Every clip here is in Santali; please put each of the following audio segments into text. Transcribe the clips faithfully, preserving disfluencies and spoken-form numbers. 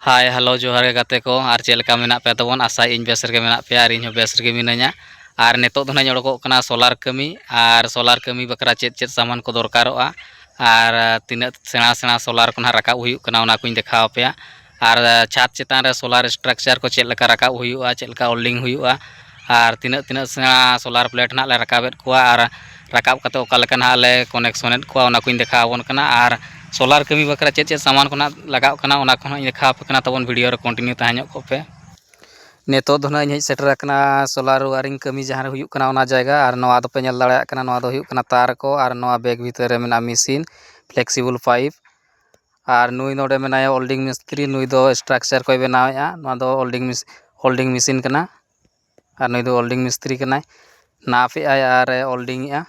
ᱦᱟᱭ, ᱦᱮᱞᱳ, ᱡᱚᱦᱟᱨ ᱜᱮ ᱜᱟᱛᱮ ᱠᱚ᱾ ᱟᱨ ᱪᱮᱫ ᱞᱮᱠᱟ ᱢᱮᱱᱟᱜ ᱯᱮᱭᱟ ᱛᱟᱵᱚᱱ? ᱟᱥᱟᱭᱟᱹᱧ ᱵᱮᱥ ᱨᱮᱜᱮ ᱢᱮᱱᱟᱜ ᱯᱮᱭᱟ, ᱟᱨ ᱤᱧ ᱦᱚᱸ ᱵᱮᱥ ᱨᱮᱜᱮ ᱢᱤᱱᱟᱹᱧᱟ᱾ ᱟᱨ ᱱᱤᱛᱚᱜ ᱫᱚ ᱱᱟᱦᱟᱜ ᱤᱧ ᱚᱰᱚᱠᱚᱜ ᱠᱟᱱᱟ ᱥᱳᱞᱟᱨ ᱠᱟᱹᱢᱤ, ᱟᱨ ᱥᱳᱞᱟᱨ ᱠᱟᱹᱢᱤ ᱵᱟᱠᱷᱨᱟ ᱪᱮᱫ ᱪᱮᱫ ᱥᱟᱢᱟᱱ ᱠᱚ ᱫᱚᱨᱠᱟᱨᱚᱜᱼᱟ, ᱟᱨ ᱛᱤᱱᱟᱹᱜ ᱥᱮᱬᱟ ᱥᱮᱬᱟ ᱥᱳᱞᱟᱨ ᱠᱚ ᱱᱟᱦᱟᱜ ᱨᱟᱠᱟᱵ ᱦᱩᱭᱩᱜ ᱠᱟᱱᱟ, ᱚᱱᱟ ᱠᱚᱧ ᱫᱮᱠᱷᱟᱣ ᱟᱯᱮᱭᱟ᱾ ᱟᱨ ᱪᱷᱟᱫᱽ ᱪᱮᱛᱟᱱ ᱨᱮ ᱥᱳᱞᱟᱨ ᱥᱴᱨᱟᱠᱪᱟᱨ ᱠᱚ ᱪᱮᱫ ᱞᱮᱠᱟ ᱨᱟᱠᱟᱵ ᱦᱩᱭᱩᱜᱼᱟ, ᱪᱮᱫ ᱞᱮᱠᱟ ᱚᱞᱰᱤᱝ ᱦᱩᱭᱩᱜᱼᱟ, ᱟᱨ ᱛᱤᱱᱟᱹᱜ ᱛᱤᱱᱟᱹᱜ ᱥᱮᱬᱟ ᱥᱳᱞᱟᱨ ᱯᱞᱮᱴ ᱱᱟᱦᱟᱜ ᱞᱮ ᱨᱟᱠᱟᱵᱮᱫ ᱠᱚᱣᱟ, ᱟᱨ ᱨᱟᱠᱟᱵ ᱠᱟᱛᱮ ᱚᱠᱟ ᱞᱮᱠᱟ ᱱᱟᱦᱟᱜ ᱞᱮ ᱠᱚᱱᱮᱠᱥᱚᱱᱮᱫ ᱠᱚᱣᱟ, ᱚᱱᱟ ᱠᱚᱧ ᱫᱮᱠᱷᱟᱣ ᱟᱵᱚᱱ ᱠᱟᱱᱟ᱾ ᱟᱨ ᱥᱳᱞᱟᱨ ᱠᱟᱹᱢᱤ ᱵᱟᱠᱷᱨᱟ ᱪᱮᱫ ᱪᱮᱫ ᱥᱟᱢᱟᱱ ᱠᱚ ᱱᱟᱦᱟᱜ ᱞᱟᱜᱟᱜ ᱠᱟᱱᱟ, ᱚᱱᱟ ᱠᱚᱦᱚᱸ ᱤᱧ ᱫᱮᱠᱷᱟᱣ ᱟᱯᱮ ᱠᱟᱱᱟ᱾ ᱛᱟᱵᱚᱱ ᱵᱷᱤᱰᱤᱭᱳ ᱨᱮ ᱠᱚᱱᱴᱤᱱᱤᱭᱩ ᱛᱟᱦᱮᱸ ᱧᱚᱜ ᱠᱚᱜ ᱯᱮ᱾ ᱱᱤᱛᱚᱜ ᱫᱚ ᱱᱟᱦᱟᱜ ᱤᱧ ᱦᱮᱡ ᱥᱮᱴᱮᱨ ᱟᱠᱟᱱᱟ ᱥᱳᱞᱟᱨ ᱣᱟᱭᱨᱤᱝ ᱠᱟᱹᱢᱤ ᱡᱟᱦᱟᱸ ᱨᱮ ᱦᱩᱭᱩᱜ ᱠᱟᱱᱟ, ᱚᱱᱟ ᱡᱟᱭᱜᱟ᱾ ᱟᱨ ᱱᱚᱣᱟ ᱫᱚᱯᱮ ᱧᱮᱞ ᱫᱟᱲᱮᱭᱟᱜ ᱠᱟᱱᱟ, ᱱᱚᱣᱟ ᱫᱚ ᱦᱩᱭᱩᱜ ᱠᱟᱱᱟ ᱛᱟᱨ ᱠᱚ, ᱟᱨ ᱱᱚᱣᱟ ᱵᱮᱜᱽ ᱵᱷᱤᱛᱟᱹᱨ ᱨᱮ ᱢᱮᱱᱟᱜᱼᱟ ᱢᱮᱥᱤᱱ, ᱯᱷᱞᱮᱠᱥᱤᱵᱚᱞ ᱯᱟᱭᱤᱯ᱾ ᱟᱨ ᱱᱩᱭ ᱱᱚᱰᱮ ᱢᱮᱱᱟᱭᱟ ᱚᱞᱰᱤᱝ ᱢᱤᱥᱛᱨᱤ, ᱱᱩᱭ ᱫᱚ ᱥᱴᱨᱟᱠᱪᱟᱨ ᱠᱚᱭ ᱵᱮᱱᱟᱣᱮᱫᱼᱟ᱾ ᱱᱚᱣᱟ ᱫᱚ ᱚᱞᱰᱤᱝ ᱢᱤᱥ-, ᱚᱞᱰᱤᱝ ᱢᱮᱥᱤᱱ ᱠᱟᱱᱟ, ᱟᱨ ᱱᱩᱭ ᱫᱚ ᱚᱞᱰᱤᱝ ᱢᱤᱥᱛᱨᱤ ᱠᱟᱱᱟᱭ᱾ ᱱᱟᱯᱮᱜᱼᱟᱭ ᱟᱨ ᱮ ᱚᱞᱰᱤᱝ ᱮᱜᱼᱟ᱾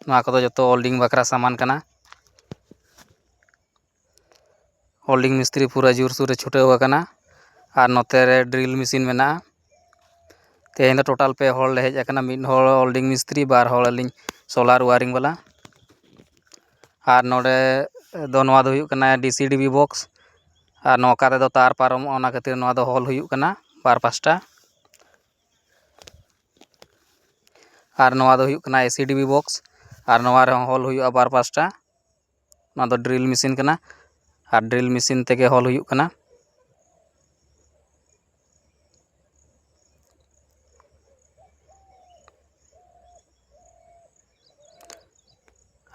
ᱱᱚᱣᱟ ᱠᱚᱫᱚ ᱡᱚᱛᱚ ᱚᱞᱰᱤᱝ ᱵᱟᱠᱷᱨᱟ ᱥᱟᱢᱟᱱ ᱠᱟᱱᱟ᱾ ᱚᱞᱰᱤᱝ ᱢᱤᱥᱛᱨᱤ ᱯᱩᱨᱟᱹ ᱡᱳᱨᱥᱳᱨ ᱮ ᱪᱷᱩᱴᱟᱹᱣ ᱟᱠᱟᱱᱟ᱾ ᱟᱨ ᱱᱚᱛᱮ ᱨᱮ ᱰᱨᱤᱞ ᱢᱮᱥᱤᱱ ᱢᱮᱱᱟᱜᱼᱟ᱾ ᱛᱮᱦᱮᱧ ᱫᱚ ᱴᱳᱴᱟᱞ ᱯᱮ ᱦᱚᱲ ᱞᱮ ᱦᱮᱡ ᱟᱠᱟᱱᱟ, ᱢᱤᱫ ᱦᱚᱲ ᱚᱞᱰᱤᱝ ᱢᱤᱥᱛᱨᱤ, ᱵᱟᱨ ᱦᱚᱲ ᱟᱹᱞᱤᱧ ᱥᱳᱞᱟᱨ ᱣᱟᱭᱨᱤᱝ ᱵᱟᱞᱟ᱾ ᱟᱨ ᱱᱚᱰᱮ ᱫᱚ, ᱱᱚᱣᱟ ᱫᱚ ᱦᱩᱭᱩᱜ ᱠᱟᱱᱟ ᱰᱤ ᱥᱤ ᱰᱤ ᱵᱤ ᱵᱚᱠᱥ, ᱟᱨ ᱱᱚᱝᱠᱟ ᱛᱮᱫᱚ ᱛᱟᱨ ᱯᱟᱨᱚᱢᱚᱜᱼᱟ, ᱚᱱᱟ ᱠᱷᱟᱹᱛᱤᱨ ᱱᱚᱣᱟ ᱫᱚ ᱦᱚᱞ ᱦᱩᱭᱩᱜ ᱠᱟᱱᱟ ᱵᱟᱨ ᱯᱟᱥᱴᱟ᱾ ᱟᱨ ᱱᱚᱣᱟ ᱫᱚ ᱦᱩᱭᱩᱜ ᱠᱟᱱᱟ ᱮ ᱥᱤ ᱰᱤ ᱵᱤ ᱵᱚᱠᱥ, ᱟᱨ ᱱᱚᱣᱟ ᱨᱮᱦᱚᱸ ᱦᱚᱞ ᱦᱩᱭᱩᱜᱼᱟ ᱵᱟᱨ ᱯᱟᱥᱴᱟ᱾ ᱱᱚᱣᱟ ᱫᱚ ᱰᱨᱤᱞ ᱢᱮᱥᱤᱱ ᱠᱟᱱᱟ, ᱟᱨ ᱰᱨᱤᱞ ᱢᱮᱥᱤᱱ ᱛᱮᱜᱮ ᱦᱚᱞ ᱦᱩᱭᱩᱜ ᱠᱟᱱᱟ᱾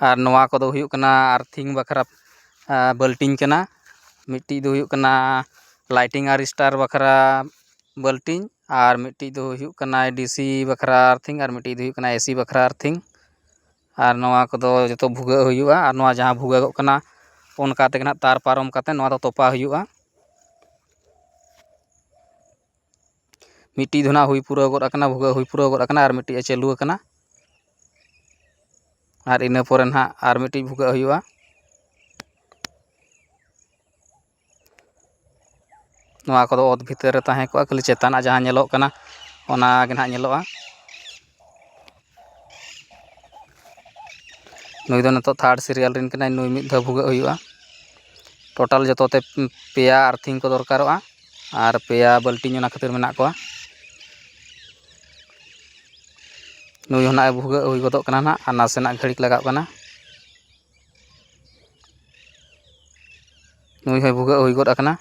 ᱟᱨ ᱱᱚᱣᱟ ᱠᱚᱫᱚ ᱦᱩᱭᱩᱜ ᱠᱟᱱᱟ ᱟᱨᱛᱷᱤᱝ ᱵᱟᱠᱷᱨᱟ, ᱟ, ᱵᱟᱹᱞᱴᱤᱱ ᱠᱟᱱᱟ᱾ ᱢᱤᱫᱴᱤᱡ ᱫᱚ ᱦᱩᱭᱩᱜ ᱠᱟᱱᱟ ᱞᱟᱭᱴᱤᱝ ᱟᱨ ᱥᱴᱟᱨ ᱵᱟᱠᱷᱨᱟ ᱵᱟᱹᱞᱴᱤᱱ, ᱟᱨ ᱢᱤᱫᱴᱤᱡ ᱫᱚ ᱦᱩᱭᱩᱜ ᱠᱟᱱᱟ ᱰᱤ ᱥᱤ ᱵᱟᱠᱷᱨᱟ ᱟᱨᱛᱷᱤᱝ, ᱟᱨ ᱢᱤᱫᱴᱤᱡ ᱫᱚ ᱦᱩᱭᱩᱜ ᱠᱟᱱᱟ ᱮ ᱥᱤ ᱵᱟᱠᱷᱨᱟ ᱟᱨᱛᱷᱤᱝ᱾ ᱟᱨ ᱱᱚᱣᱟ ᱠᱚᱫᱚ ᱡᱚᱛᱚ ᱵᱷᱩᱜᱟᱹᱜ ᱦᱩᱭᱩᱜᱼᱟ, ᱟᱨ ᱱᱚᱣᱟ ᱡᱟᱦᱟᱸ ᱵᱷᱩᱜᱟᱹᱜᱚᱜ ᱠᱟᱱᱟ, ᱚᱱᱠᱟ ᱛᱮᱜᱮ ᱱᱟᱦᱟᱜ ᱛᱟᱨ ᱯᱟᱨᱚᱢ ᱠᱟᱛᱮ ᱱᱚᱣᱟ ᱫᱚ ᱛᱚᱯᱟ ᱦᱩᱭᱩᱜᱼᱟ᱾ ᱢᱤᱫᱴᱤᱡ ᱫᱚ ᱱᱟᱦᱟᱜ ᱦᱩᱭ ᱯᱩᱨᱟᱹᱣ ᱜᱚᱫ ᱟᱠᱟᱱᱟ, ᱵᱷᱩᱜᱟᱹᱜ ᱦᱩᱭ ᱯᱩᱨᱟᱹᱣ ᱜᱚᱫ ᱟᱠᱟᱱᱟ, ᱟᱨ ᱢᱤᱫᱴᱤᱡ ᱮ ᱪᱟᱹᱞᱩ ᱟᱠᱟᱱᱟ᱾ ᱟᱨ ᱤᱱᱟᱹ ᱯᱚᱨᱮ ᱱᱟᱦᱟᱜ ᱟᱨ ᱢᱤᱫᱴᱤᱡ ᱵᱷᱩᱜᱟᱹᱜ ᱦᱩᱭᱩᱜᱼᱟ᱾ ᱱᱚᱣᱟ ᱠᱚᱫᱚ ᱚᱛ ᱵᱷᱤᱛᱟᱹᱨ ᱨᱮ ᱛᱟᱦᱮᱸ ᱠᱚᱜᱼᱟ, ᱠᱷᱟᱹᱞᱤ ᱪᱮᱛᱟᱱᱟᱜ ᱡᱟᱦᱟᱸ ᱧᱮᱞᱚᱜ ᱠᱟᱱᱟ, ᱚᱱᱟ ᱜᱮ ᱱᱟᱦᱟᱜ ᱧᱮᱞᱚᱜᱼᱟ᱾ ᱱᱩᱭ ᱫᱚ ᱱᱤᱛᱚᱜ ᱛᱷᱟᱨᱰ ᱥᱤᱨᱤᱭᱟᱞ ᱨᱮᱱ ᱠᱟᱱᱟᱭ, ᱱᱩᱭ ᱢᱤᱫ ᱫᱷᱟᱣ ᱵᱷᱩᱜᱟᱹᱜ ᱦᱩᱭᱩᱜᱼᱟ᱾ ᱴᱳᱴᱟᱞ ᱡᱚᱛᱚ ᱛᱮ ᱯᱮᱭᱟ ᱟᱨᱛᱷᱤᱝ ᱠᱚ ᱫᱚᱨᱠᱟᱨᱚᱜᱼᱟ ᱟᱨ ᱯᱮᱭᱟ ᱵᱟᱹᱞᱴᱤᱱ ᱚᱱᱟ ᱠᱷᱟᱹᱛᱤᱨ ᱢᱮᱱᱟᱜ ᱠᱚᱣᱟ᱾ ᱱᱩᱭ ᱦᱚᱸ ᱱᱟᱜ ᱮ ᱵᱷᱩᱜᱟᱹᱜ ᱦᱩᱭ ᱜᱚᱫᱚᱜ ᱠᱟᱱᱟ ᱱᱟᱜ, ᱟᱨ ᱱᱟᱥᱮᱱᱟᱜ ᱜᱷᱟᱹᱲᱤᱠ ᱞᱟᱜᱟᱜ ᱠᱟᱱᱟ᱾ ᱱᱩᱭ ᱦᱚᱸᱭ ᱵᱷᱩᱜᱟᱹᱜ ᱦᱩᱭ ᱜᱚᱫ ᱟᱠᱟᱱᱟ᱾